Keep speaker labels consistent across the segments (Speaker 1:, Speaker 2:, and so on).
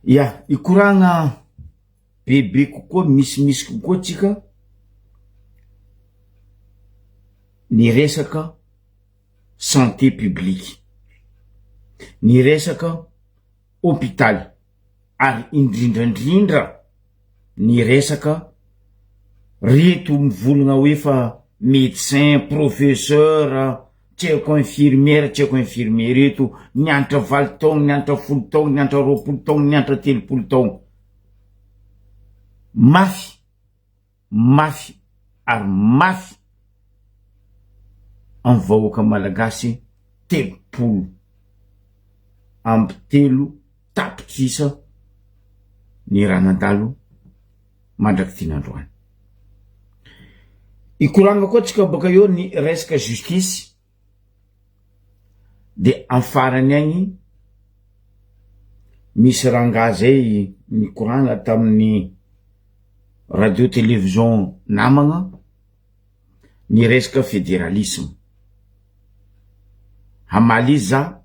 Speaker 1: Ya, hikoragna bebe kokoa, misimisy kokoa tsika ny resaka santé publique, ny resaka hopitaly ary indrindrandrindra ny resaka reto mivolagna hoe fa médecin, professeur, tsy haiko infirmière, tsy haiko infirmier reto nianatra valo taogno, nianatra folo taogno, nianatra roapolo taogno, nianatra telopolo taogno. Mafy, mafy ary mafy amin'ny vahoaka malagasy 33 tapitrisa ny raha nandalo mandrak'ity nandroany. Hikoragna koa tsika baka eo ny resaka justice de am farany agny misy rangahy zay nikoragna tamin'ny radio télévision namagna ny resaka federalisme. Hamaly izy za,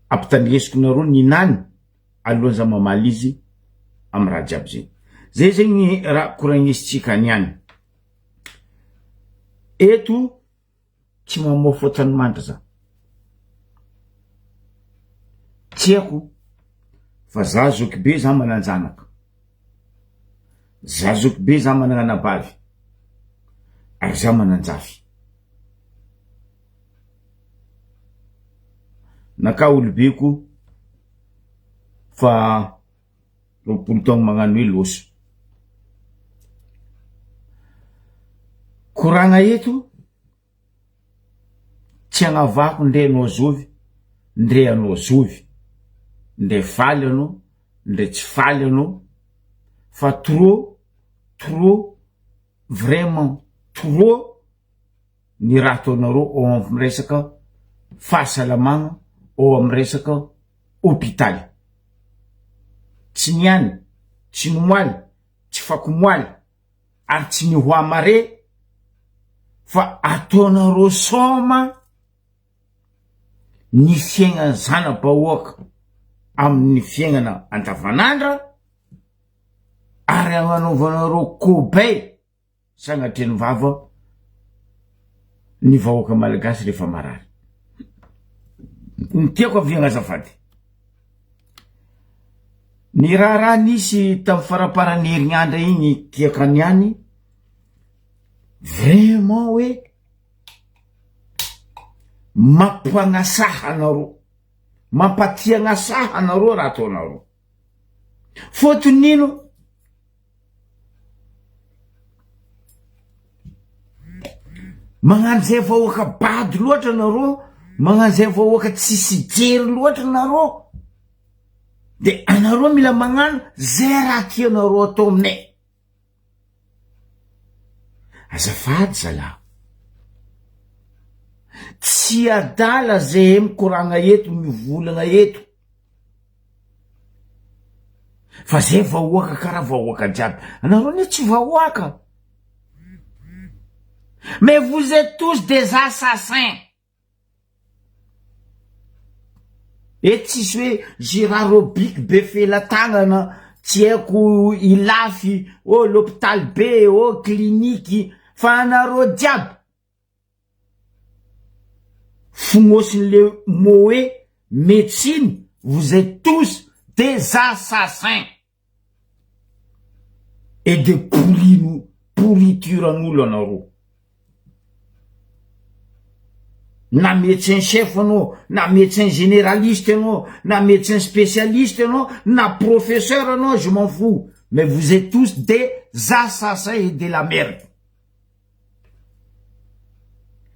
Speaker 1: ampitandresiko nareo ninany alohan'ny za mamaly izy amy raha jiaby zay. Zay zegny raha koragnisintsika niany. Eto tsy mamoa fotany mandry za. Tsy haiko fa za zokibe za manan-janaka. Za zokibe za manana anabavy ary za manan-jafy. Naka olobeko fa 20 taogno magnano hoe loso. Koragna eto tsy agnavahako ndre anao zovy ndre anao zovy, ndre faly anao ndre tsy faly anao fa trop trop vraiment trop ny raha ataonareo ao am resaka fahasalamagna, ao am resaka hopitaly. Tsy niany, tsy nomoaly, tsy fakomoaly ary tsy nihoamare fa ataonareo sôma ny fiaignan'ny zana-bahoaka amin'ny fiaignana andavanandra ary agnanaovanareo kobay Sagnatria ny vava ny vahoaka malagasy rehefa marary. Ny tiako aviagna azafady. Ny raharaha nisy tamin'ny faramparan'ny herignandra igny tiako niany vraiment hoe mampagnasaha anareo, mampatiagnasaha anareo raha ataonareo. Fôtony ino? Magnano zay vahoaka bado loatra nareo, magnano zay vahoaka tsisy jery loatra nareo, de anareo mila magnano zay raha tianareo atao aminay. Azafady zalah, tsy adala zahay mikoragna eto, mivolagna eto. Fa zay vahoaka karaha vahoaka jiaby. Anareo anie tsy vahoaka. Mais vous êtes tous des assassins. Eto tsisy hoe Gérard Robic be felatagnana, tsy haiko Ilafy, oh l'hôpital be, oh clinique, fa anareo jiaby. Fonosiny le mot hoe médecine, vous êtes tous des assassins et des pourri pourriture an'olo anareo. Na médecin chef anao, na médecin généraliste anao, na médecin spécialiste anao, na professeur anao, je m'en fous. Mais vous êtes tous des assassins et de la merde.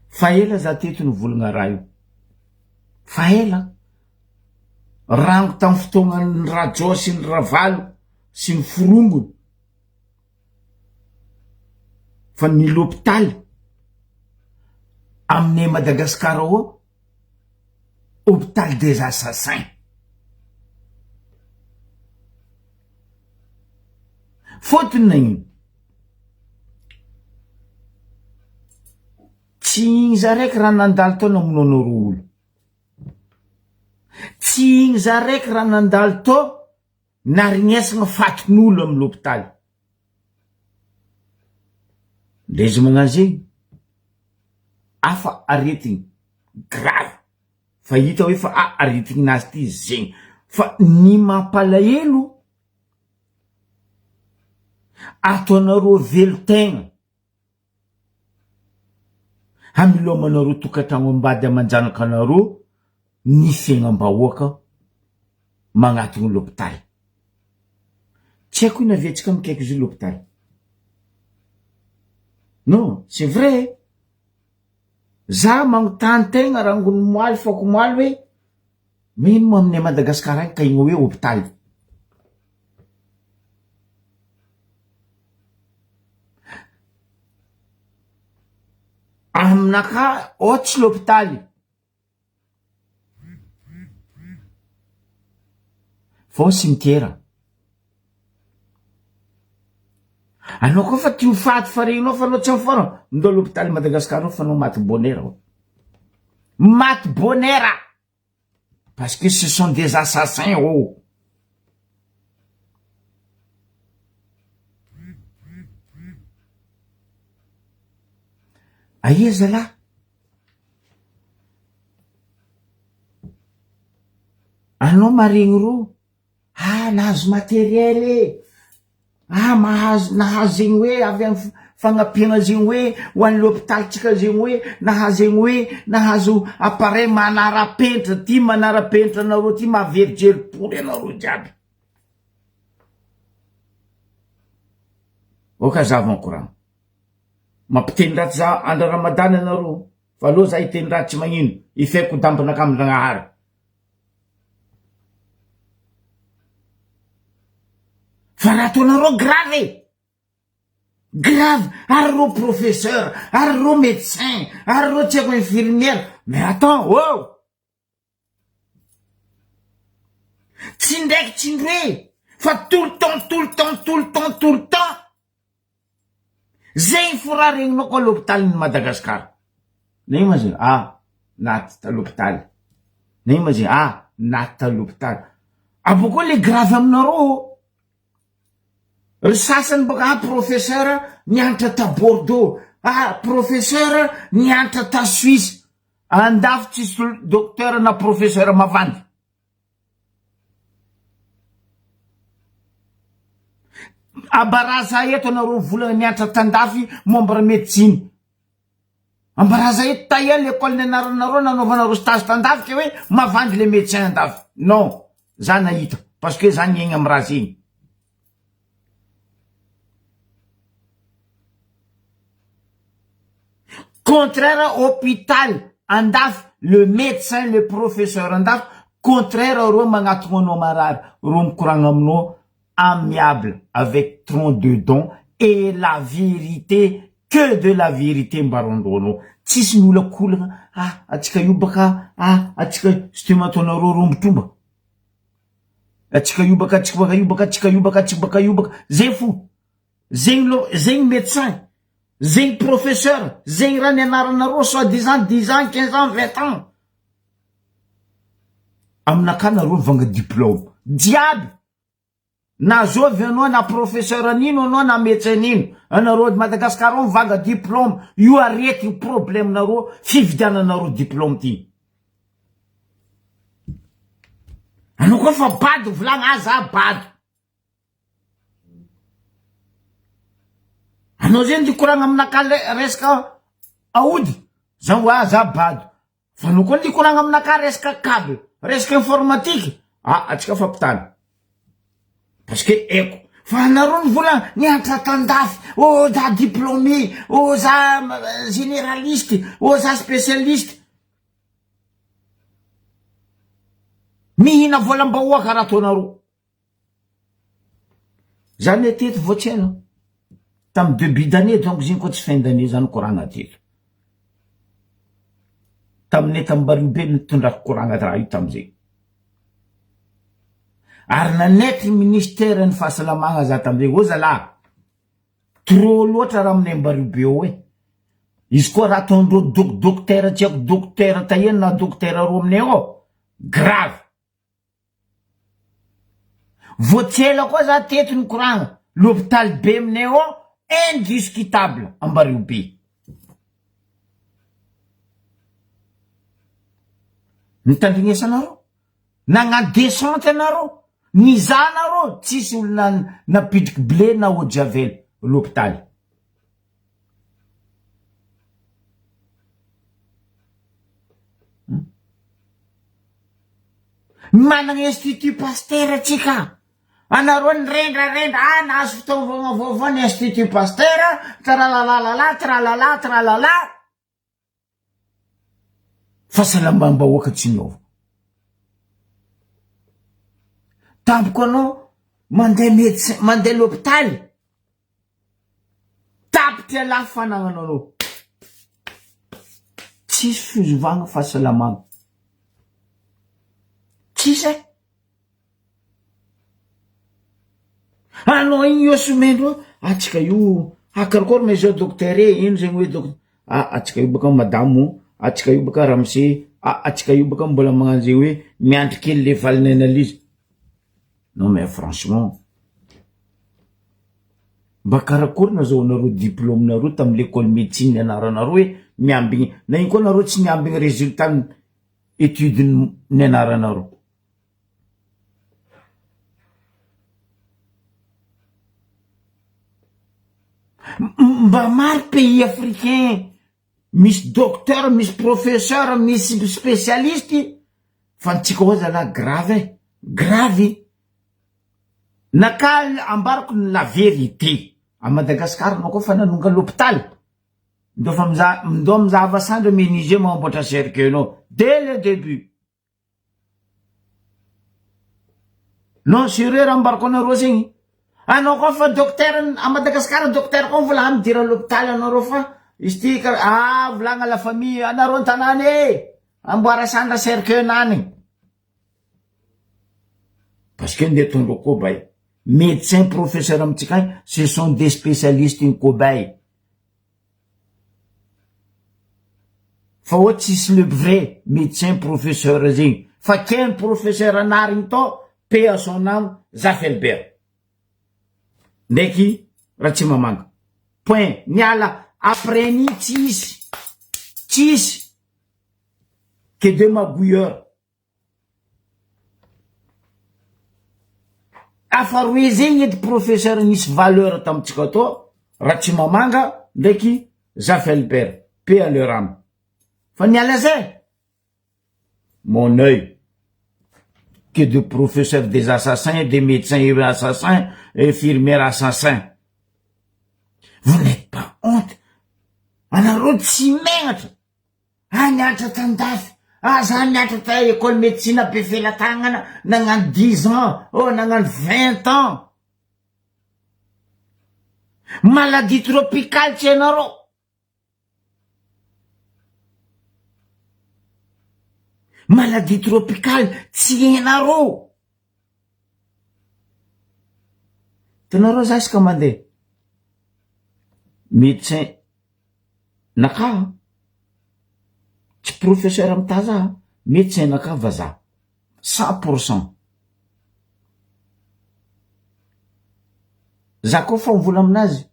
Speaker 1: Fa ela za teto nivolagna raha io. Fa ela. Rango tamin'ny fotoagnan'ny Rajao sy ny Ravalo sy ny forongony. Fa ny l'hôpital aminay Madagascar ao hôpital des assassins. Fôtony nagnino? Tsy igny za raiky raha nandalo tao namono anareo olo. Tsy igny za raiky raha nandalo tao. Narignesagna fatin'olo amy l'hôpitaly. Ndre izy magnano zegny, hafa aretigny grave fa hita hoe fa ah aretigny-nazy ty zegny fa ny mampalahelo ataonareo velon-tegna Hamelomanareo tokantragno ambady aman-janakanareo ny fiaignam-bahoaka magnatogno l'hôpitaly. Tsy haiko ino aviantsika mikaiky izy io l'hôpitaly. Non, c'est vrai. Za magnontany tegna rangony moaly fako moaly hoe magnino moa aminay Madagascar agny ka igny hoe hôpitaly. Aminakahy ao tsy l'hôpitaly fa ao cimetière. Anao koa fa tia ho faty fa regninao fa anao tsy amin'ny fotoana, mindao l'hôpitaly Madagascar ao fa anao maty bonheur ao. Maty bonheur! Parce que ce sont des assassins oh! Aia zalahy? Anao maregny rô, ah nahazo matériel e! Ah mahazo nahazo zegny hoe avy amy fagnampiagna zegny hoe ho an'ny l'hôpital-tsika zegny hoe nahazo zegny hoe nahazo appareil manara-penitra ty manara-penitra anareo ty mahaverijery-pory anareo jiaby. Aoka zava mikoragna. Mampiteny ratsy za andro ramadany anareo fa aleo za hiteny ratsy tsy magnino ifeko dambinaka amin-dragnahary. Fa raha ataonareo grave e! Grave! Ary reo professeur, ary reo médecin, ary reo tsy haiko infirmière, mais attends, oh! Tsy indraiky tsy indroe fa tout le temps, tout le temps, tout le temps, tout le temps! Zegny fo raha regninao koa l'hôpital-n'i Madagascar. Naino ma zegny? Ah, naty ta l'hôpital. Naino ma zegny? Ah, naty ta l'hôpital. Abôkeo le grave aminareo, ry sasany bôka ah professeur nianatra ta Bordeaux, ah professeur nianatra ta Suisse, andafy tsisy docteur na professeur mavandy. Ambaraza eto anareo volana mianatra tandafy membre médecine. Ambaraza eto taia l'école nianaranareo nanaovanareo stage tandafy ke hoe mavandy le médecin andafy. Non, za nahita parce que za niaigna am raha zegny. Contraire hôpital andafy le médecin le professeur andafy contraire reo magnatogno anao marary reo mikoragna aminao amiable avec tronc de dent et la vérité que de la vérité mba rondronao tsisy miolakolagna ah atsika io baka ah atsika sy de ataonareo rombotromba atsika io baka atsika baka io baka atsika io baka atsika baka io baka zay fo Zegny lo zegny médecin, zegny professeur, zegny raha nianaranareo soit disant dix ans, quinze ans, vingt ans. Aminakahy nareo mivanga diplôme jiaby na zovy anao na professeur an'ino anao na médecin an'ino anareo à Madagascar ao mivanga diplôme io aretigny problème nareo fividiananareo diplôme ty. Anao koa fa bado volagna aza bado. Anao zay ndy koragna aminakahy le resaka aody, za hoa za bado, fa anao koa ndy koragna aminakahy resaka cable, resaka informatique, ah atsika fampitana, parce que haiko, fa anareo nivolagna nianatra tandafy, oh za diplômé, oh za généraliste, oh za spécialiste, mihina volam-bahoaka raha ataonareo. Za ne teto vao tsy ela, tamy debut d'année donc izy iny koa tsy fin d'année zany koragna teto, taminay tamy Bariobe nitondrako koragna raha io tamizay, ary nanaiky ministère ny fahasalamagna za tamizay, ô zalah trop loatra raha aminay Ambariobe ao e, izy koa raha ataondreo dok- docteur tsy haiko docteur tahiana na docteur roa aminay ao grave. Vao tsy ela koa za teto nikoragna, l'hôpital be aminay ao indiscutable Ambario be. Nitandrignesanareo? Nagnano descente anareo? Nizaha anareo? Tsisy olona nampidriky blé na eau de javel l'hôpitaly. Managna institut Pasteur atsika. Anareo nirendrarendra, ah nahazo fitaovagna vaovao ny institut Pasteur, tralalalala tralala tralala. Fahasalamam-bahoaka tsy miova. Tampoka anao mandeha médecin, mandeha l'hôpital, tapitra lafo fanagnana anao. Tsisy fizovagna fahasalamagna. Tsisy e. Anao igny io somendro atsika io ah karakôry ma izao docteur e ino zegny hoe doc ah atsika io baka madamo atsika io baka ramose ah atsika io baka mbola magnano zegny hoe miandry kely le valiny analyse non mais franchement mba karakôry nazahoanareo diplôme nareo tamy l'école médecine nianaranareo hoe miambigny na ino koa nareo tsy niambigny résultat ny étude nianaranareo. Mba maro pays africain misy docteur, misy professeur, misy spécialiste fa ny tsika ao zalahy grave e, grave. Naka ambarako ny la vérité, à Madagascar anao koa fa nanonga l'hôpital, ndao fa mizaha ndao mizaha sandry menuisier mamboatra cercueil nao dès le début. Non sérieux raha ambarako anareo zegny, anao koa fa docteur à Madagascar docteur koa mbola amidira l'hôpital anareo fa izy ty kara ah volagna la famille anareo an-tanàna e, amboara sandra cercueil nany, parce que ndeha atondro kobay, médecin professeur amitsika agny ce sont des spécialistes ny kobay. Fa oa tsisy le vrai médecin professeur zegny fa ken professeur anarigny tao paix à son âme Zafy Albert ndraiky Ratsimamanga point niala après an'igny tsisy tsisy que de magouilleurs. Afaroe zegny edy professeur nisy valeur tamitsika tô Ratsimamanga ndraiky Zafy Albert paix à leur âme fa niala zay mon oeil que de professeur des assassins des médecins assassins infirmière assassins vous n'êtes pas honte anareo tsy megnatra Ah nianatra tandafy, ah za nianatra ta école médecine Befelatanana nagnano dix ans, oh nagnano vingt ans. Maladie tropicale tsy hainareo. Maladie tropicale tsy hainareo. Hitanareo za isaka mandeha médecin Naka tsy professeur mitaza a, médecin naka vazaha 100 pourcent. Za koa fa mivola aminazy,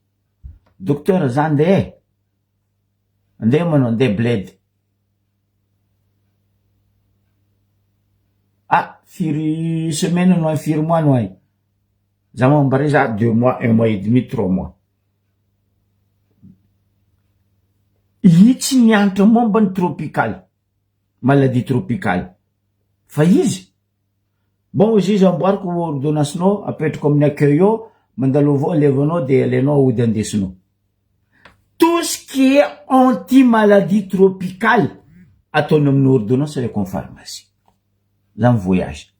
Speaker 1: docteur za ndeha e, andeha manao andeha bled. Ah firy semaine no any firy mois no any? Za mambare za deux mois, un mois et demi, trois mois. I tsy nianatra momba ny tropical, maladie tropicale fa izy, bon hozy izy amboariko ordonnance-nao apetrako amin'ny accueil ao, mandalo avao alevanao de alainao aody andesinao. Tout ce qui est anti maladie tropicale ataony amin'ny ordonnance alaiko amin'ny pharmacie, za mi-voyage,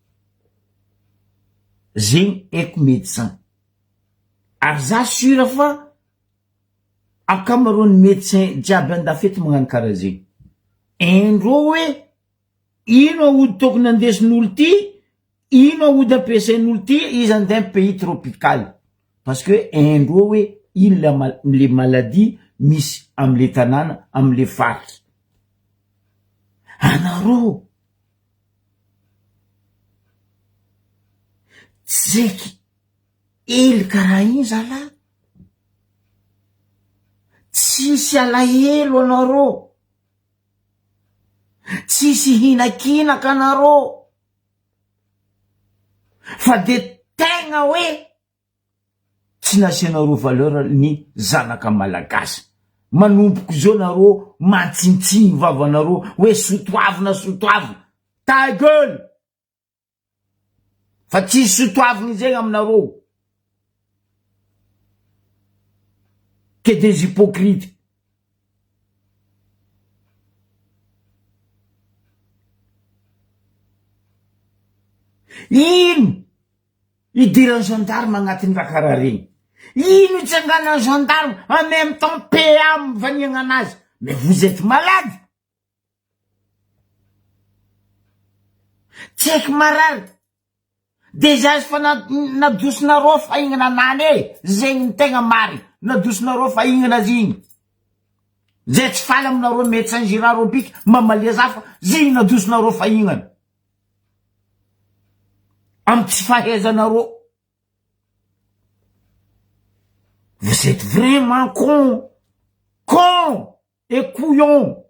Speaker 1: zegny haiko médecin. Ary za sur fa ankamaroan'ny médecin jiaby andafy eto magnano karaha zegny. Haindreo hoe ino aody tokony andesin'olo ty, ino aody ampiasain'olo ty izy andeha am pays tropical parce que haindreo hoe ino la mal- le maladie misy amle tanàna amle faritra. Anareo. Zeky ely karaha igny zalahy. Tsisy alahelo anareo. Tsisy hinakinaka anareo. Fa de tegna hoe tsy nasianareo valeur ny zanaka malagasy. Manomboko zao nareo mantsintsiny vavanareo hoe sotoavina sotoavina. Ta gueule! Fa tsisy sotoavina zegny aminareo. Que des hypocrites. Ino idiran'ny gendarme agnatin'ny raha karaha regny? Ino itsanganan'ny gendarme en même temps PA mivaniagna anazy? Mais vous êtes malade! Tsy haiko marary. Déjà efa nadosonareo fahignana anany e, zegny ny tegna marigny, nadosonareo fahignana azy igny. Zay tsy faly aminareo médecin Girard Robic mamalia za fa zegny nadosonareo fahignana. Amy tsy fahaizanareo. Vous êtes vraiment con, con et couillon.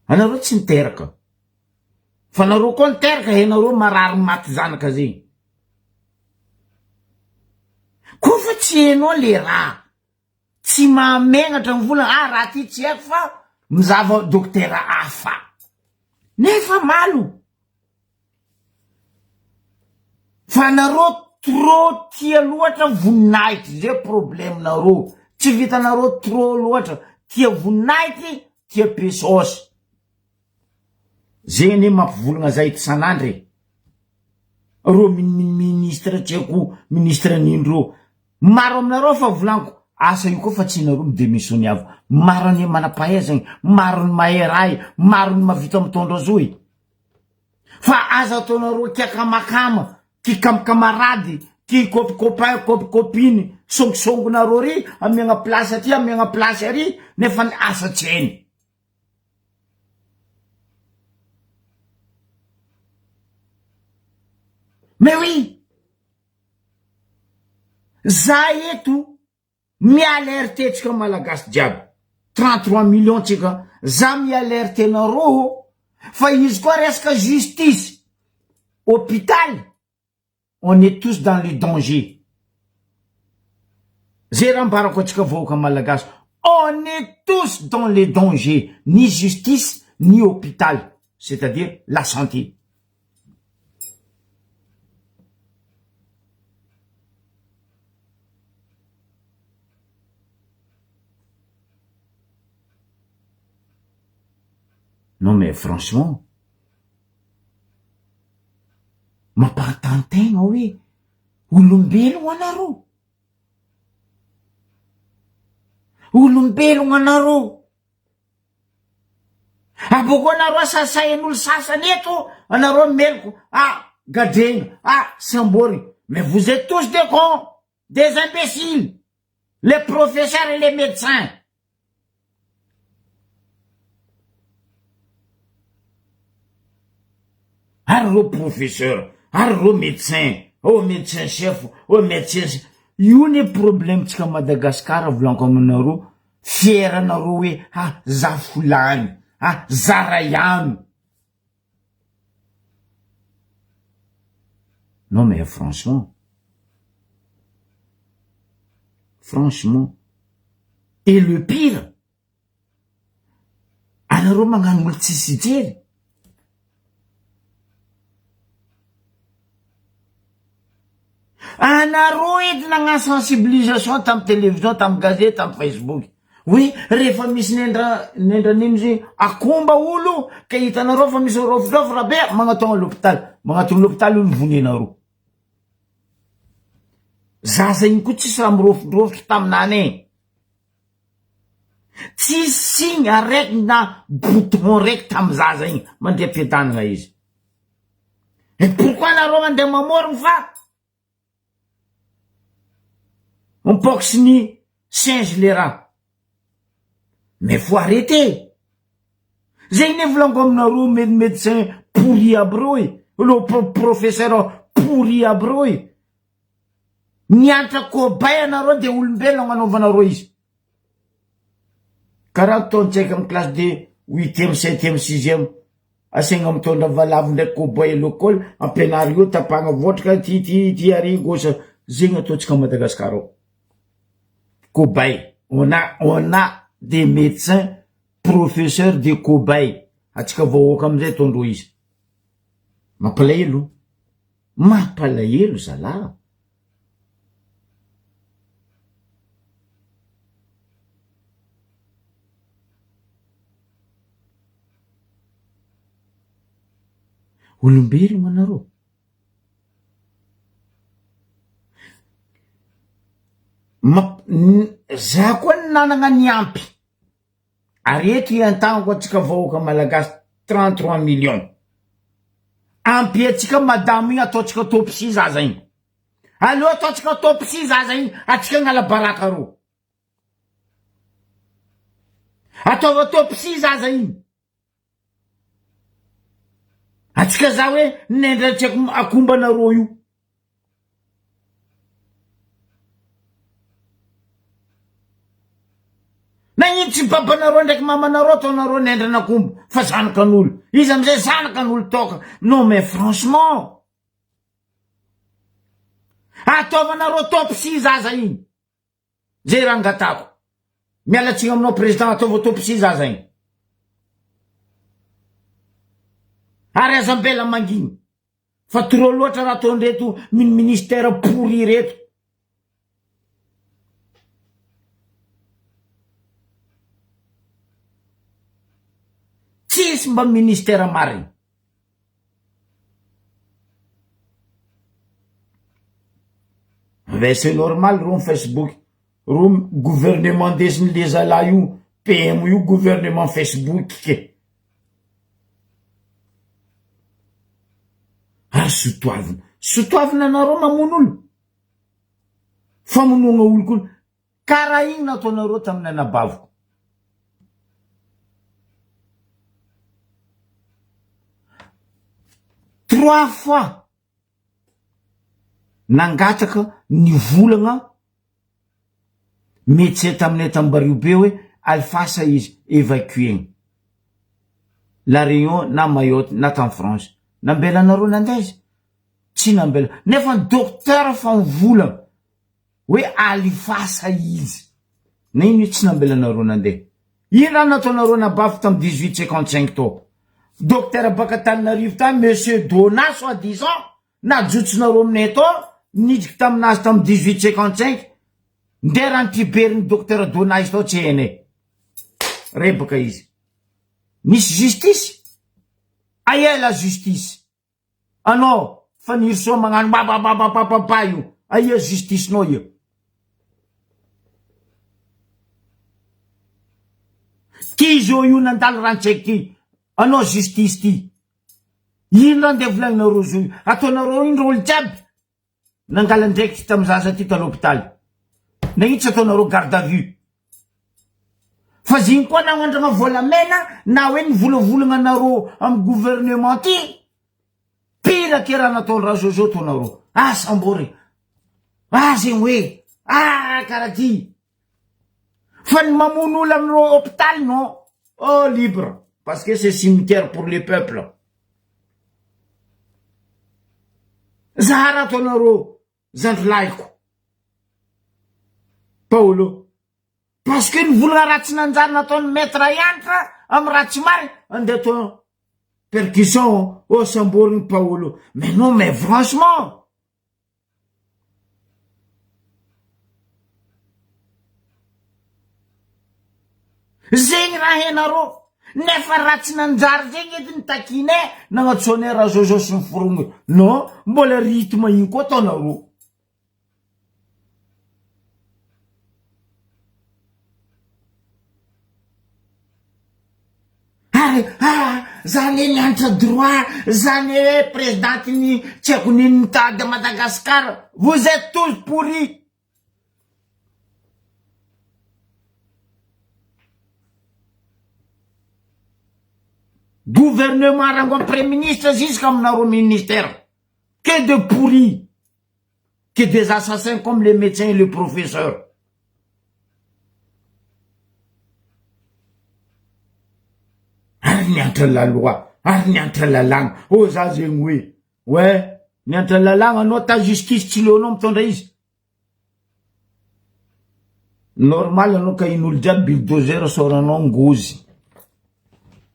Speaker 1: Anareo tsy niteraka. Fa nareo koa niteraka ianareo marary maty zanaka zegny. Koa fa tsy hainao le raha. Tsy mahamenatra ny volana, ah raha ty tsy haiko fa mizava dokotera hafa. Nefa malo. Fa nareo trop tia loatra voninahitry zay problème nareo. Tsy vitanareo trop loatra tia voninahitry tia pesos. Zegny anie mampivolagna zay isan'andro e. Reo ministre tsy haiko ministre nino reo. Maro aminareo fa volaniko asa io koa fa tsy nareo mi-demissionner avy. Maro anie manam-pahaizagna e, maro ny mahay raha e, maro ny mahavita mitondra zo e. Fa aza ataonareo kiakamakama, kikamikamarady, ki cop copain cop copine, songisonginareo ry amiagna place aty amiagna place ary nefa ny asa tsy hainy. Mais oui! Za eto mi-alerte tsika malagasy jiaby, 33 millions tsika, za mi-alerte nareo fa izy koa resaka justice, hôpital, on est tous dans le danger. Zay raha ambarako antsika vahoaka malagasy, on est tous dans le danger, ni justice, ni hôpital, c'est à dire la santé. Non mais franchement, mampahantantegna hoe olombelogno anareo, olombelogno anareo. Abôkô anareo asasain'olo sasany eto anareo meloko ah gadregna ah samborigna mais vous etes tous des cons des imbéciles les professeurs et les médecins ary reo professeur ary reo médecin oh médecin chef oh médecin io ne problème tsika Madagascar volaniko aminareo Fier anareo hoe ha za folany ah za raiano. Non mais franchement franchement et le pire anareo magnano olo tsisy hijery. Anareo edy nagnano sensibilisation tamy television, tamy gazety, tamy facebook hoe rehefa misy nendra nendra nino izy akomba olo ka hitanareo fa misy rofidrofy rabe magnatogna l'hôpital, magnatogna l'hôpital olo vonenareo. Zaza igny koa tsisy raha mirofidrofitry taminany e. Tsisy signe araiky na bouton raiky tamy zaza igny mandeha am-piadanana izy. Et pourquoi nareo mandeha mamorogno fa mipox ny singe le raha. Mais faut arrêter. Zegny ne volaniko aminareo med medecin pourri aby reo e, reo professeur pourri aby reo e. Niantra cobaye anareo de olombelona agnanaovanareo izy. Karaha ataontsika amy classe de huitième, septième, sixième, asaigna mitondra valavo ndraiky cobaye à l'école, ampianary eo tapahagna votraka ty ty ty ary gauche, zegny ataontsika à Madagascar ao. Cobaye, on a on a des médecins professeur de cobaye, atsika vahoaka amizay ataondreo izy. Mampalahelo, mampalahelo zalah. Olombelogno anareo. Mamp- za koa nanagna ny ampy. Ary eto iantaniko antsika vahoaka malagasy 33 millions. Ampiantsika madamo igny ataontsika autopsie zaza igny. Aleo ataontsika autopsie zaza igny atsika agnala baraka reo. Ataovy autopsie zaza igny. Atsika za hoe nendra tsy haiko akomba anareo io. Nagnino tsy babanareo ndraiky mamanareo ataonareo nendrana akomba fa zanakan'olo. Izy amizay zanakan'olo toka. Non mais franchement. Ataovanareo autopsie zaza igny. Zay raha angatahako. Miala tsiny aminao président ataovy autopsie zaza igny. Ary aza ambela manginy. Fa trop loatra raha ataon'ireto mini ministère pourri reto. Tsisy mba ministère marigny. Mais c'est normal ro Facebook ro gouvernement ndesiny le zalahy io PM io gouvernement Facebook ke. Ary sotoavina. Sotoavina anareo mamono olo. Famonoana olo koa. Karaha igny nataonareo tamin'ny anabaviko. Trois fois nangataka ny volagna médecin taminay tambario be hoe alifasa izy évacuer-gna la Réunion na Mayotte na tany France. Nambelanareo nandeha izy? Tsy nambela. Nefa ny docteur fa mivolagna hoe alifasa izy. Na ino tsy nambelanareo nandeha? Ino raha nataonareo nabafo tamy 18 55 tao? Docteur baka Antananarivo tany monsieur Donat soit disant najotsonareo aminay tao nidriky taminazy tamy 18 55 ndeha raha nitriberin'ny docteur Donat izy tao tsy hainay. Rebaka izy. Nisy justice? Aia la justice? Anao Fanirisoa magnano babababababa io, aia justice nao io? Ty zao io nandalo rantsaiko ty, anao justice ty, ino raha ndeha volagninareo zao io? Ataonareo ino reo olo jiaby? Nangala andraikitry tam zaza ty ta l'hôpital. Nagnino tsy ataonareo garde à vue? Fa zigny koa nagnandragna volamena na hoe nivolavolagna anareo am gouvernement ty, pire que raha nataony Rajojo ataonareo. Ah sambory, ah zegny hoe, ah karaha ty. Fa ny mamono olo amreo hôpital non, oh libre parce que c'est cimetière pour le peuple. Za raha ataonareo zandrilahiko Paolo parce que ny volana raha tsy nanjary nataon'ny maître Hanitra amy raha tsy marina andeha atao percussion oh samboriny Paolo mais non mais franchement Zegny raha hainareo, nefa raha tsy nanjary zegny edy ny takinay nagnantsoanay Rajojo sy ny forongony, non mbola rythme igny koa ataonareo. Ary ah za ne nianatra droit, za ne president ny tsy haiko n'inona tady à Madagascar, vous etes tous pourris. Gouvernement rango am premier ministre jusqu'à aminareo ministère. Que de pourris. Que des assassins comme les médecins et les professeurs. Ary niantra la loi, ary niantra lalàgna. Oh za zegny hoe, ouais, niantra lalàgna anao ta justice tsy leonao mitondra izy. Normal anao ka in'olo jiaby bulldozer saoranao ngozy.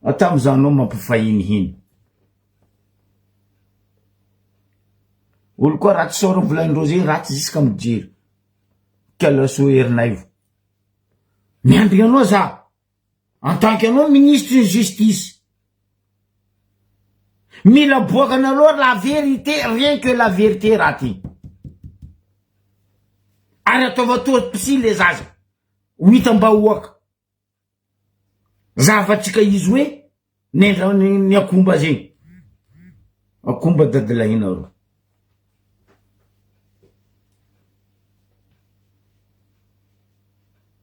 Speaker 1: Hatramin'izany mampifahinihiny. Olo koa ratsy sôra volahin-dreo zay ratsy ziska mijery. Kalasoa Herinaivo. Miandry anao za. En tant que anao ministre ny justice. Mila aboakanareo la vérité, rien que la vérité raha ty. Ary ataova autopsie le zaza. Ho hitam-bahoaka. Zavatsika izy hoe nendra ny akomba zegny. Akomba dadilahinareo.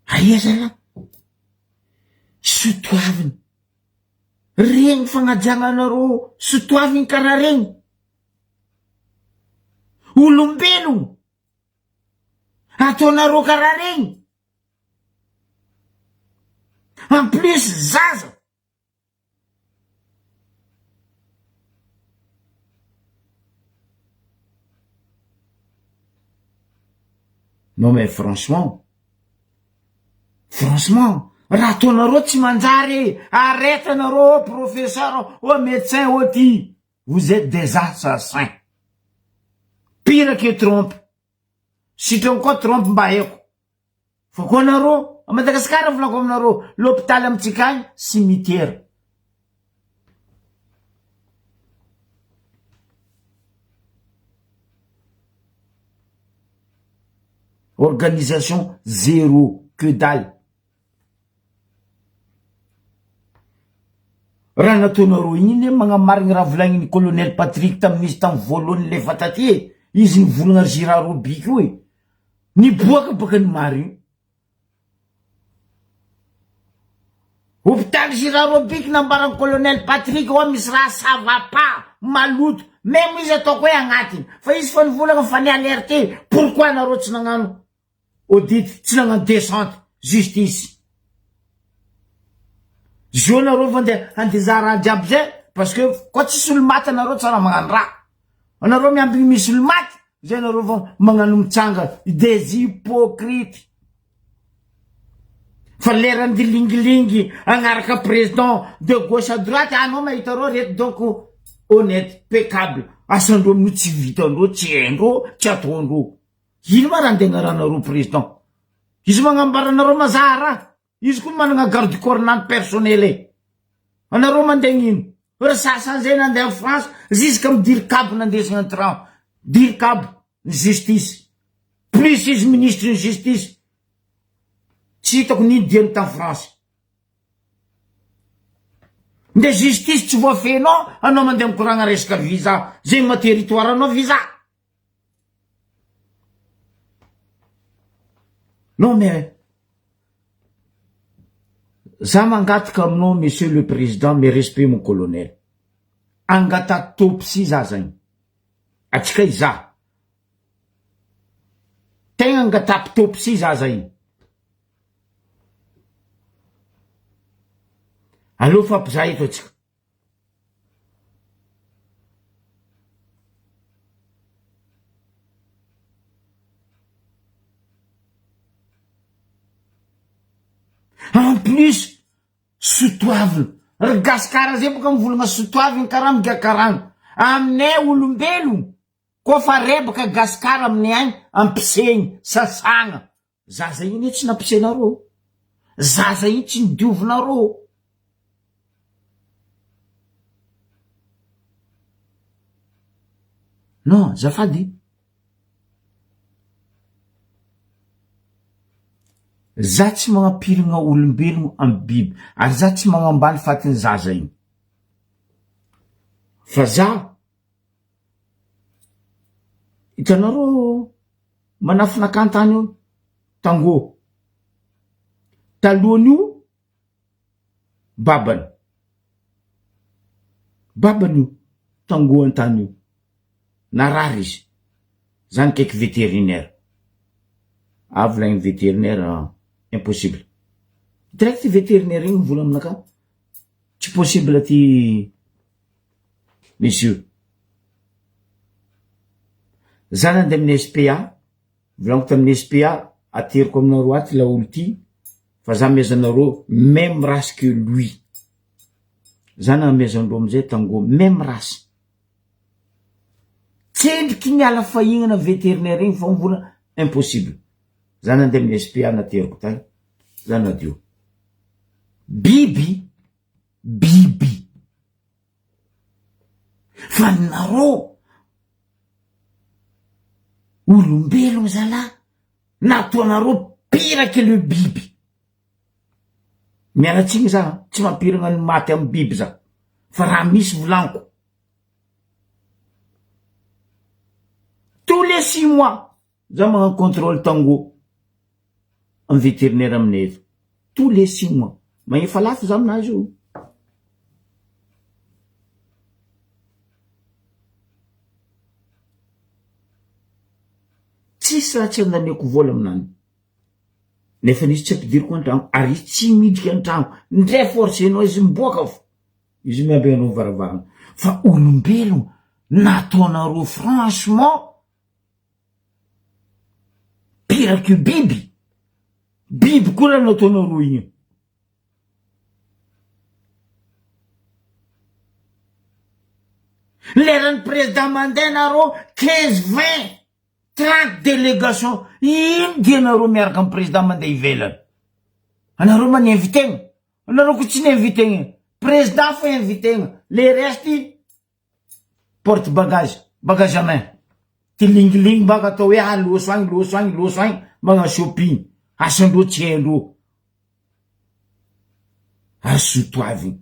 Speaker 1: Aia zalahy? Sotoaviny. Regny fagnajagna anareo sotoaviny karaha regny. Olombelogno. Ataonareo karaha regny. En plus zaza. Non mais franchement, franchement, raha ataonareo tsy manjary e, arrête anareo oh professeur, oh médecin, oh ty, vous êtes des assassins. Pire que Trump. Sitrany koa Trump mba haiko. Fa koa nareo, a Madagasikara volako aminareo, l'hôpital amintsika agny cimetière. Organisation zéro, que dalle. Raha nataonareo igny anie magnamarigny raha volagniny colonel Patrick tamin'izy tam voalohany nilefa taty e, izy nivolagna ry Girard Robic io e, niboaka baka ny marigny. Hopitaly Girard Robic nambaran'i colonel Patrick hoa misy raha ça va pas, maloto, meme izy ataoko hoe agnatiny, fa izy fa nivolagna fa ni-alerter, pourquoi nareo tsy nagnano audit tsy nagnano descente justice zo nareo fa nde handeha raha jiaby zay parce que koa tsisy olo maty anareo tsara magnano raha anareo miambigny misy olo maty zay nareo fa magnano mitsanga des hypocrites fa lerany lingilingy agnaraka président de gauche à droite anao mahita reo reto donc honnête impeccable asandreo amin'io tsy vitandreo tsy haindreo tsy ataondreo Ino ma raha andeha agnaranareo président? Izy magnambara anareo mazaha raha. Izy koa managna garde corps nany personnel e. Anareo mandeha gnino? Ry sasany zay nandeha en France jusqu'à amy dircab nandesina ny train. Dircab ny justice. Plus izy ministre ny justice. Tsy hitako nino diany tany France. Nde justice tsy voafehinao anao mandeha mikoragna resaka visa. Zegny ma territoire anao visa. Non mais za mangataka aminao monsieur le président mes respect mon colonel angatatopisy za zagny atsika iza tegna angatapitopsy za zagny aleo fampizaha eto atsika. En plus sotoavina, ry gasikara zay boka mivolagna sotoavina karaha migakarana, aminay olombelogno koa fa rebaka gasikara aminay agny ampisegny sasagna Zaza iny anie tsy nampisenareo, zaza iny tsy nodiovinareo. Non, azafady. Za tsy magnampirigna olombelogno amy biby ary za tsy magnambany fatin'ny zaza igny. Fa za, hitanareo Manafina kantany io tango. Talohan'io babany. Babany io tango an-tany io. Narary izy. Zany kaiky vétérinaire. Avy lay vétérinaire impossible. Direct vétérinaire igny mivola aminakahy. Tsy possible ty monsieur. Za nandeha amin'ny SPA, volaniko tamin'ny SPA, ateriko aminareo ato laolo ty, fa za amezanareo même race que lui. Za namezandreo amizay tango même race. Tsendriky ny ala fahignana vétérinaire igny fa mivola impossible. Za nandeha amin'ny SPA nateriko tagny, za nadio. Biby, biby. Fa nareo olombelogno zalahy nataonareo pire que le biby. Miala tsiny za, tsy mampiragna ny maty amy biby za, fa raha misy volaniko. Tous les six mois za magnano contrôle tango amy vétérinaire aminay eto. Tous les six mois. Magnefa lafo za aminazy io. Tsisy raha tsy andaniako vola aminany. Nefa izy tsy ampidiriko an-tragno ary izy tsy midriky an-tragno. Ndre forcenao izy miboaka fo. Izy miamby anao varavarana. Fa olombelogno nataonareo franchement pire que biby. Biby koa raha nataonareo igny. Leran'ny président mandeha nareo 15 20 30 délégation ino dia nareo miaraka amin'ny président mandeha ivelany. Anareo ma ni-invitegna. Anareo ko tsy ni-invitegna. Président fo invitegna. Le reste porte bagage, bagage à main. Ty lingilingy baka atao hoe ah loso agny, loso agny, loso agny, magnano shopping. Asandreo tsy haindreo. Asotoavigny.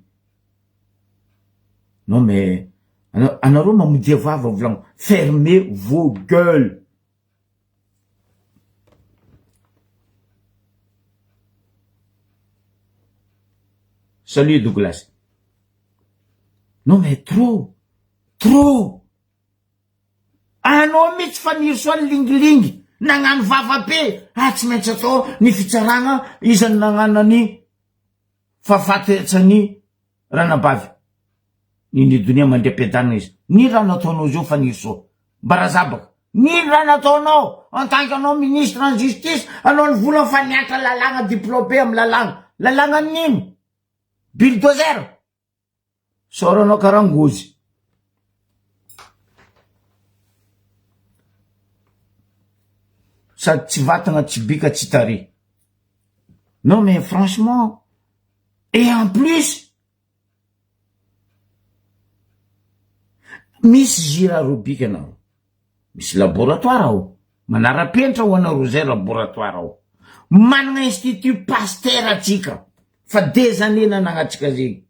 Speaker 1: Non mais anareo mamodia vava volagno. Fermez vos gueules. Salut Douglas. Non mais trop, trop. Anao mihitsy Fanirisoa nilingilingy, nagnano vava be, ah tsy maintsy atao ny fitsaragna iza no nagnano ny fahafatesany ranabavy. Nini donia mandriam-piadanana izy. Nino raha nataonao zao Fanirisoa? Mba razabaka. Nino raha nataonao en tant que anao ministre en justice, anao nivola fa niantra lalàgna diplôme amy lalàgna. Lalàgna nino? Bulldozer? Saoranao karaha ngozy. Sady tsy vatagna tsy bika tsy tarehy. Non mais franchement, et en plus, misy gira aerobic anareo, misy laboratoire ao, manara-penitra ho anareo zay laboratoire ao, managna institut Pasteur atsika, fa des années nanagnatsika zegny,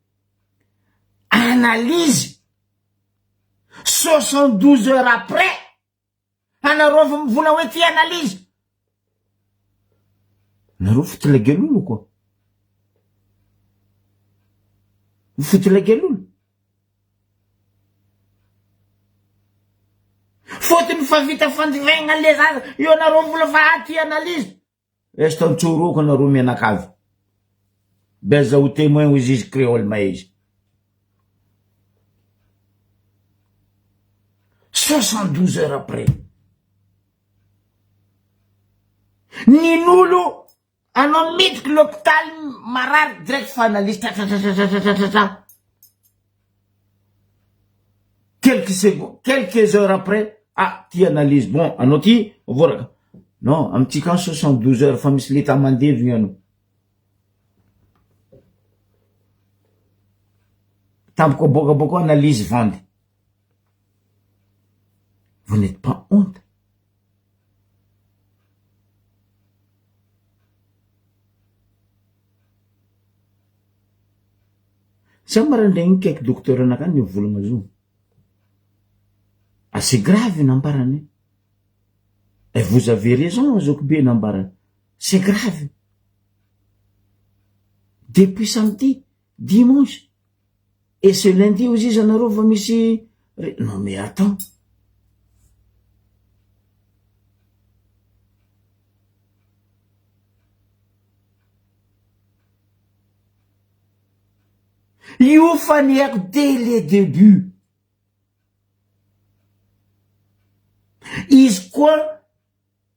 Speaker 1: analyse 72 heures après, anareo fa mivola hoe ty analyse, nareo fotilagelolo koa, fotilagelolo, fotony fa vita fandivegna le zaza, eo anareo mivola fa aty analyse. Est Antsoroko anareo mianakavy. Beza ho témoin hoy izy créole mahezy. 72 heures après. Nin'olo anao midriky l'hôpital marary direct fa analyse tratratratratratratra. Quelques secondes, quelques heures après, ah ty analyse bon anao ty voaraka. Non, amintsika any 72 heures fa misy leta mandevigna anao. Tampoka aboaka analyse vandy. Vous n'êtes pas honte. Za maraindraigny kaiky docteur anakany nivolagna zo. Assez grave nambarany. Et vous avez raison zokibe nambarany. C'est grave. Depuis samedi, dimanche. Et ce lundi ozy izy anareo vao misy non mais attends. Io fa nihaiko dès le début. Izy koa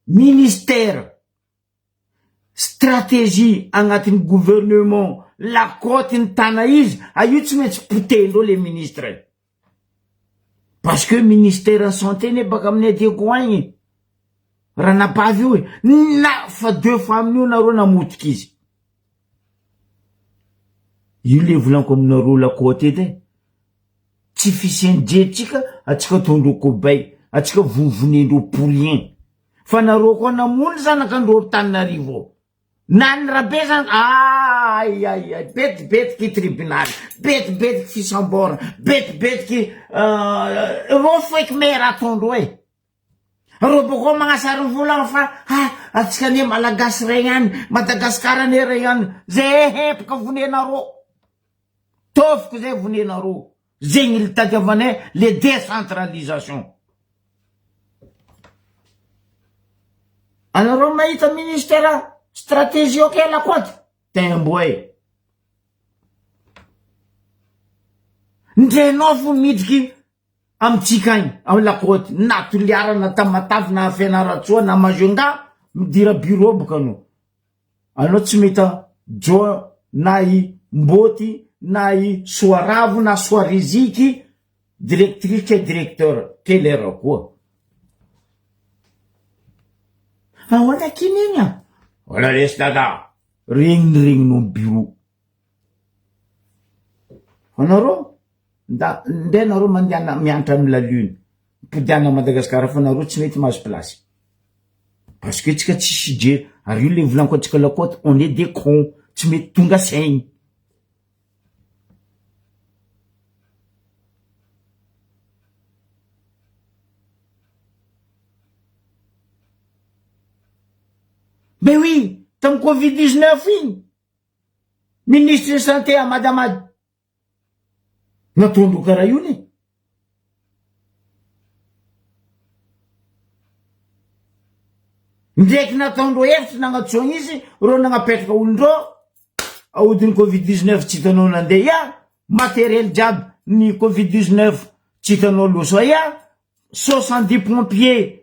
Speaker 1: ministère stratégie agnatin'ny gouvernement la côte ny tana izy a io tsy maintsy potehin-dreo le ministre parce que ministère ny santé ne baka aminay Diego agny ranabavy io e na fa deux fois amin'io nareo namotika izy io le volaniko aminareo la côte edy e tsy fisian'ny atsika ataondreo kobay atsika vovonendreo pour rien fa nareo koa namono zanakandreo Antananarivo ao na ny rabe zany ay ay ay betibetiky tribunal betibetiky fisambora betibetiky reo foeky mera ataondreo e reo boko magnasary volagna fa ha atsika anie malagasy ray ihany Madagasikara anie ray ihany zay hepaka vonenareo tofoko zay vonenareo zegny le tadiavanay le décentralisation anareo mahita ministère stratégie ok la côte temboe ndrenao fo midriky amitsika agny amy la côte na Toliara na Tamatave na Fianarantsoa na Majunga midira bureau boka anao anao tsy mahita jo na i Mboty na i Soaravo na Soariziky directrice directeur kelera koa ahoana kinigny a wala resy dada regny ny regninao bureau anareo nda nde nareo mandeha mianatra amy la lune mipodiana Madagasikara fa nareo tsy mety mahazo place parce que tsika tsisy hijery ary io le volaniko antsika la côte on est des cons tsy mety tonga saigny Mais oui, tamy covid 19 igny ministre de santé amadamady nataondreo karaha io ne ndraiky nataondreo hevitry nagnatsoagna izy reo nagnapetraka olondreo aodiny covid 19 tsy hitanao nandeha ia matériel jiaby ny covid 19 tsy hitanao loso ia 70 pompiers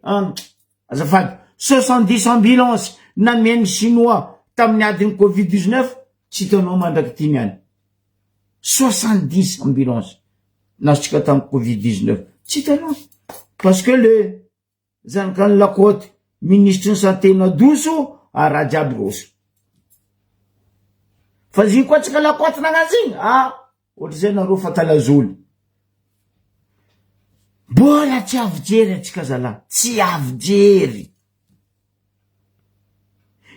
Speaker 1: azafady 70 ambulance namian'ny chinois tamin'ny adin'ny covid 19 tsy hitanao mandraky ty niany 70 ambulance nazotsika tamin'ny covid 19 tsy hitanao parce que le zanakany la côte ministre ny santé nadoso ary raha jiaby roso fa zy koa tsika la côte nagnano zegny ah ohatr'izay nareo fa talazoly mbola tsy avy jery atsika zalahy tsy avy jery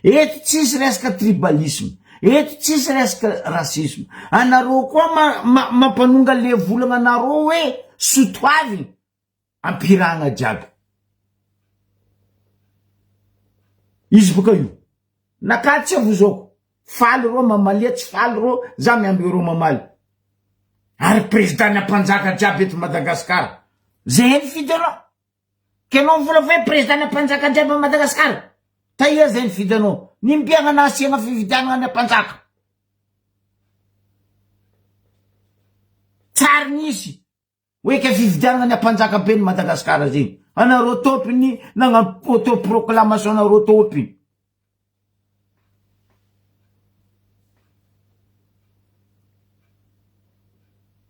Speaker 1: eto tsisy resaka tribalisme eto tsisy resaka racisme anareo koa ma- ma- mampanonga le volagna anareo hoe sotoaviny ampiragna jiaby izy boka io naka tsy avozoko faly reo mamalia tsy faly reo za miamby reo mamaly ary président ny ampanjaka jiaby eto Madagasikara zay nifidy anao ke anao mivola fa hoe président ny ampanjaka jiaby a Madagasikara taia zay nifidy anao nimbiagna na asiagna fifidianana ny ampanjaka tsary nisy hoe ke fifidianana ny ampanjaka be ny Madagasikara zegny anareo tompony nagnano autoproclamation nareo tompony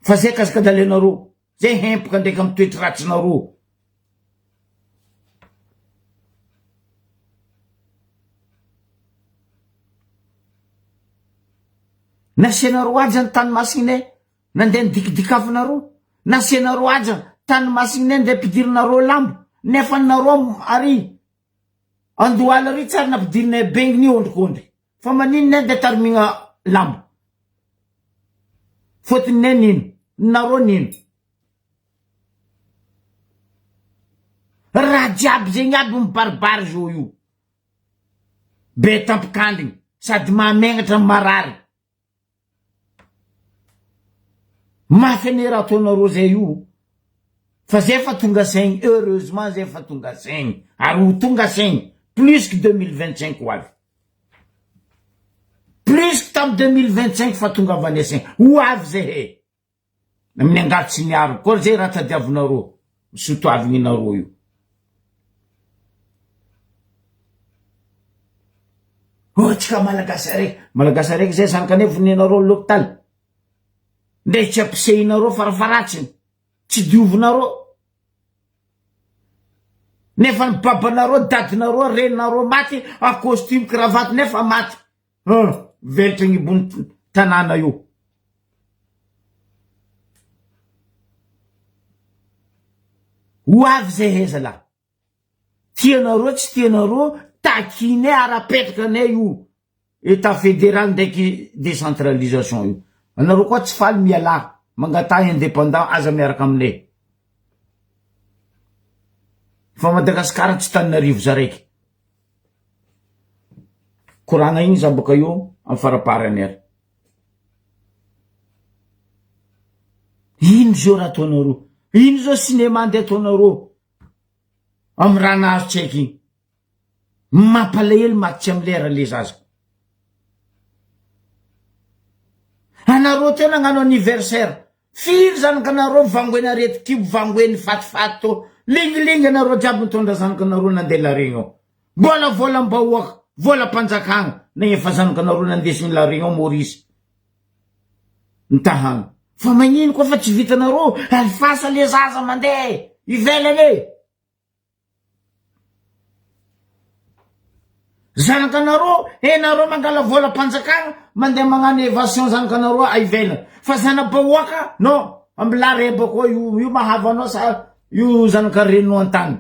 Speaker 1: fa zay kasikadalenareo zay hempoka ndraiky amy toetry ratsinareo nasianareo aja ny tany masinay nandeha nidikidikavinareo nasianareo aja tany masinay ndeha ampidirinareo lambo nefa nareo ary andohala ry tsary nampidirinay benginy ondrikondry fa maninona ndeha tarimigna lambo fôtony nay nino nareo nino raha jiaby zegny aby mibaribary zao io be tampikandriny sady mahamegnatra marary. Mafy anie raha ataonareo zay io fa zay fa tonga saigny heureusement zay fa tonga saigny ary ho tonga saigny plus que 2025 ho avy plus que tam 2025 fa tongavanay saigny ho avy zay he amin'ny angaly tsy miaro koa zay raha tadiavinareo sotoavigninareo io. Oh tsika malagasy araiky malagasy araiky zay zanakanay vonoinareo l'hôpital. Ndray tsy ampisehinareo farafaharatsiny, tsy diovinareo. Nefa ny babanareo, dadinareo, reninareo maty en costume cravate nefa maty. Hum, velitra agnibon'ny tanàna io. Ho avy zay he zalahy. Tianareo tsy tianareo takinay ary apetrakanay io Etat federal ndraiky décentralisation io. Anareo koa tsy faly mialà mangataha indépendant aza miaraka aminay. Fa Madagascar tsy taninarivo zaraiky. Koragna igny za boka io am faraparany ary. Ino zao raha ataonareo? Ino zao cinéma andeha ataonareo? Am raha nahazo tsy haiko igny. Mampalahelo maty tsy am lera le zaza. Anareo teo nagnano anniversaire. Firy zanakanareo vangoeny areti-kibo vangoeny fatifaty tô. Lingilingy anareo jiaby nitondra zanakanareo nandeha la réunion. Mbola volam-bahoaka, volam-panjakagna nagnefa zanakanareo nandesigny la réunion Maurice. Mitahagna. Fa magnino koa fa tsy vitanareo alifasa le zaza mandeha e! Ivelany e! Zanakanareo, enareo mangala volam-panjakana mandeha magnano evasion zanakanareo a ivelany. Fa zana-bahoaka non, ambilà reba koa io, io mahavo anao sa io zanaka reninao an-tany.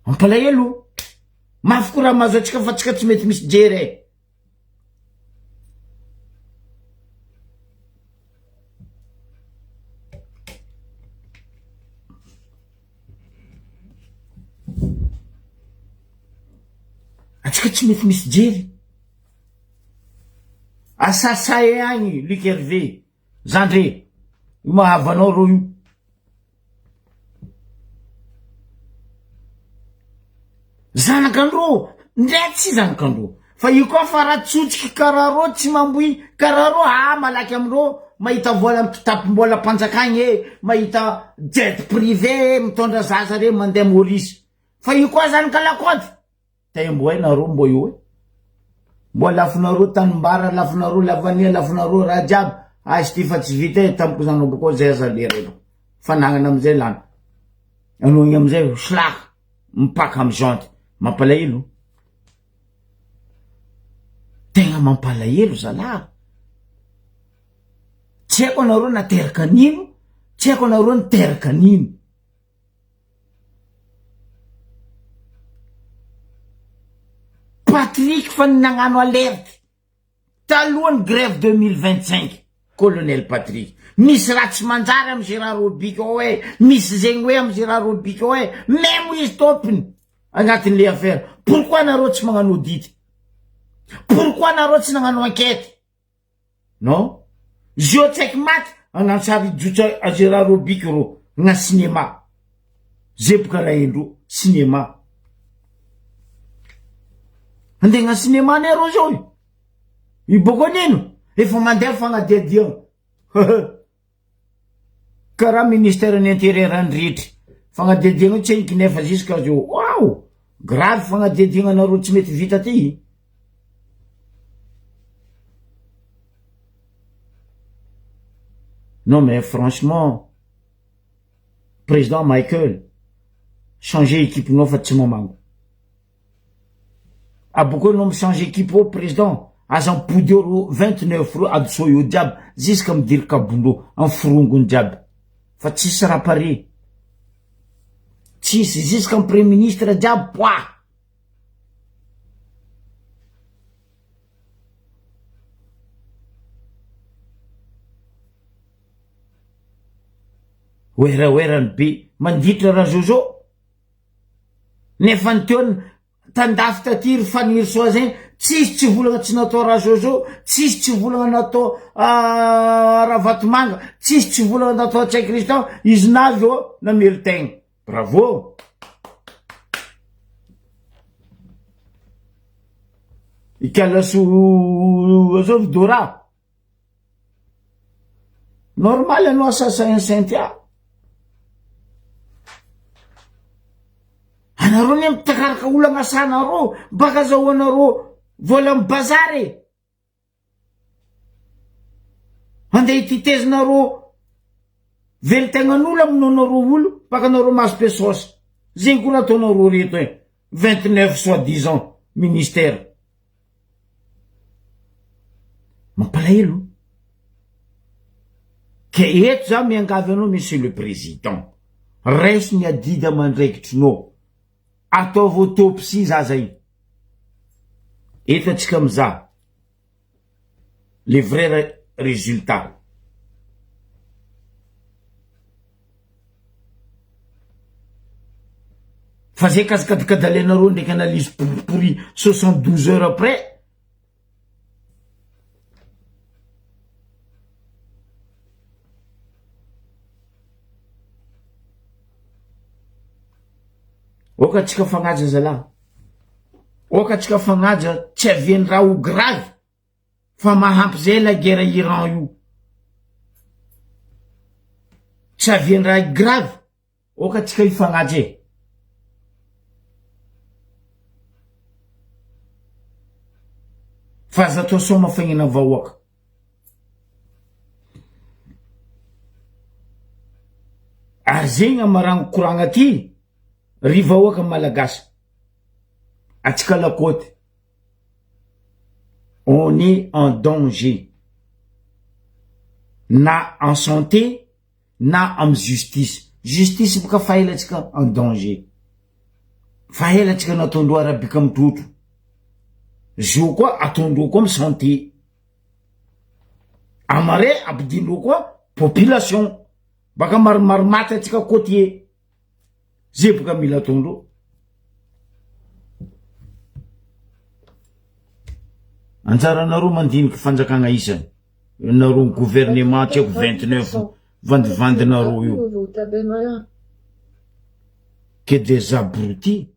Speaker 1: Mampalahelo. Mafy koa raha mahazo antsika fa tsika tsy mety misy jery e. Atsika tsy mety misy jery. Asasae agny Luc Hervé, zandry, io mahavanao rô io. Zanak'andro ndray tsy zanak'andro fa io koa fa raha tsotsiky karaha rô tsy mamboy karaha rô ah malaky amindrô mahita vola am kitapom-bolam-panjakagna e mahita jet privé e mitondra zaza re mandeha Maurice fa io koa zanaka lakaonty Taimboay nareo mbô io e. Mbô lafonareo tanimbary, lafonareo lavania, lafonareo raha jiaby. Aiza ty fa tsy vita e, tamiko zanako bôkô zay aza lera io. Fanagnana amizay lany. Anao igny amizay solaka, mipaka amy jante. Mampalahelo. Tegna mampalahelo zalah. Tsy haiko anareo nateraka an'ino, tsy haiko anareo niteraka an'ino. Patrick fa nagnano alerte talohan'ny grève 2025 colonel Patrick misy raha tsy manjary amy Gérard Robic ao e misy zegny hoe amy Gérard Robic ao e memo izy tompony agnatin'le affaire pourquoi nareo tsy magnano audit pourquoi nareo tsy nagnano enquête Non. Zio tsaiky maty agnano sary hijotsa a Gérard Robic rô gna cinéma. Zeboka rahendro cinéma. Andeha agnano cinéma anie rô zao e. I bôko anino? Efa mandeha fagnadihadiagna. Karaha ministère ny intérieur any rehetra. Fagnadihadiagna io tsy haiko nefa jusqu'à zao. Waouh! Grave fagnadihadiagna nareo tsy mety vita ty. Non mais franchement président Michael changer équipe nao fa tsy mamango. Abokeo anao mi changer équipe eo président aza mipody eo reo 29 reo adosoy eo jiaby jusque midiry kabondreo am forongony jiaby fa tsisy raha pare tsisy jusque am premier ministre jiaby poah. Werawera ny be manditra ra Jojo. Nefa ny teo. Tandafy taty ry Fanirisoa zegny tsisy tsy volagna tsy natao Razozo, tsisy tsy volagna natao Ravatomanga, tsisy tsy volagna natao Ntsay Christian, izy navy ô namely tegna. Bravo! Ikala soa azovy Dora. Normal anao assassin Cynthia. Anareo ne mitakaraka olagna asanareo baka azahoanareo vola amy bazary e. Andeha hititezinareo velon-tegnan'olo amonoanareo olo baka anareo mahazo pesosy. Zegny koa raha ataonareo reto e. 29 soit disant ministère. Mampalahelo. Ke eto za miangavy anao monsieur le président, raiso ny adidy amandraikitrinao, ataovy autopsie zaza io. Eto atsika mizaha le vrai résultat. Fa zay kazikadikadalenareo ndraiky analyse pourri 72 heures après. Oka atsika fagnaja zalahy. Oka atsika fagnaja tsy avian'ny raha ho grave fa mahampy zay la guerre Iran io. Tsy avian'ny raha grave. Oka atsika hifagnaja e. Fa aza atao soma fagnina vahoaka. Ary zegny amaragno koragna ty ry vahoaka malagasy. Atsika lakôty. On est en danger. Na en santé na am justice. Justice boka fa ela tsika en danger. Fa ela tsika nataondreo arabika mitrotro. Zo koa ataondreo koa am santé. Amare ampidindreo koa population. Baka maromaro maty atsika côtier. Ze boka mila ataondreo. Anjaranareo mandiniky fanjakagna isany. Nareo gouvernement tsy haiko 29 vandivandinareo io. Que des abrutis.